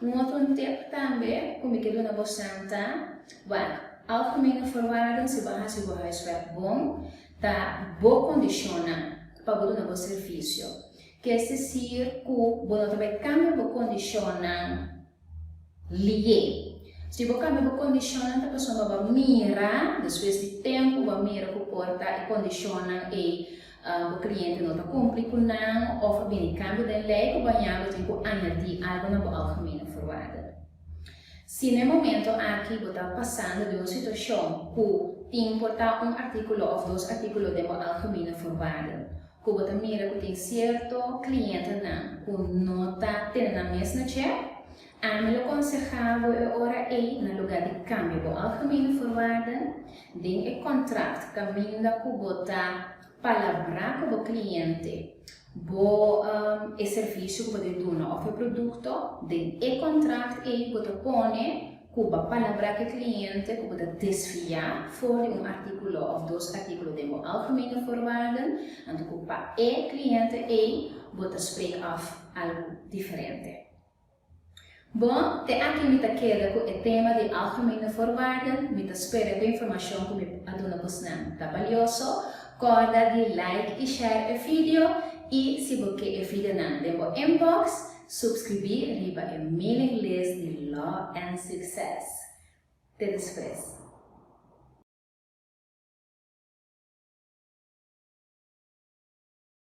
Un otro tip tambe ku mi ke duna bosan ta, wak algemene voorwaarden si bo a hasi bo huiswerk bon, ta bo kondishonnan pa bo duna bo servisio. Ke es desir ku bo no ta bai kambia bo kondishonnan Lié. Si bo kambia bo kondishonnan ta pasobra bo a mira, despues di tempu bo a mira ku por ta e kondishonnan ei bo kliente no ta kumpli ku nan òf a bini kambio den lei ku bo a ña bo tin ku añadí algu na bo algemene voorwaarden. Si na e momento aki bo ta pasando den un situashon ku tin por ta un artíkulo òf dos artíkulo den bo algemene voorwaarden ku bo ta mira ku tin sierto klientenan ku no ta tene nan mes na dje, ami lo konsehá bo e ora ei na lugá di kambia bo algemene voorwaarden den e kontrakt kaminda ku bo ta palabrá ku bo kliente bo e servisio ku bo ta duna òf e produkto, den e kontrakt ei bo ta pone Ku bo palabrá ku e kliente ku bo ta desviá for di un artíkulo òf dos artíkulo den bo algemene voorwaarden, anto ku pa e kliente ei bo ta spreek af algu diferente. Bon, te aki mi ta keda ku e tema di algemene voorwaarden. Mi ta spera ku e informashon ku mi a duna bosnan ta balioso. Kòrda di like i share e video i si bo ke e videonan den bo inbox, Subscribí riba e mailing list di Law and Success. Te despues.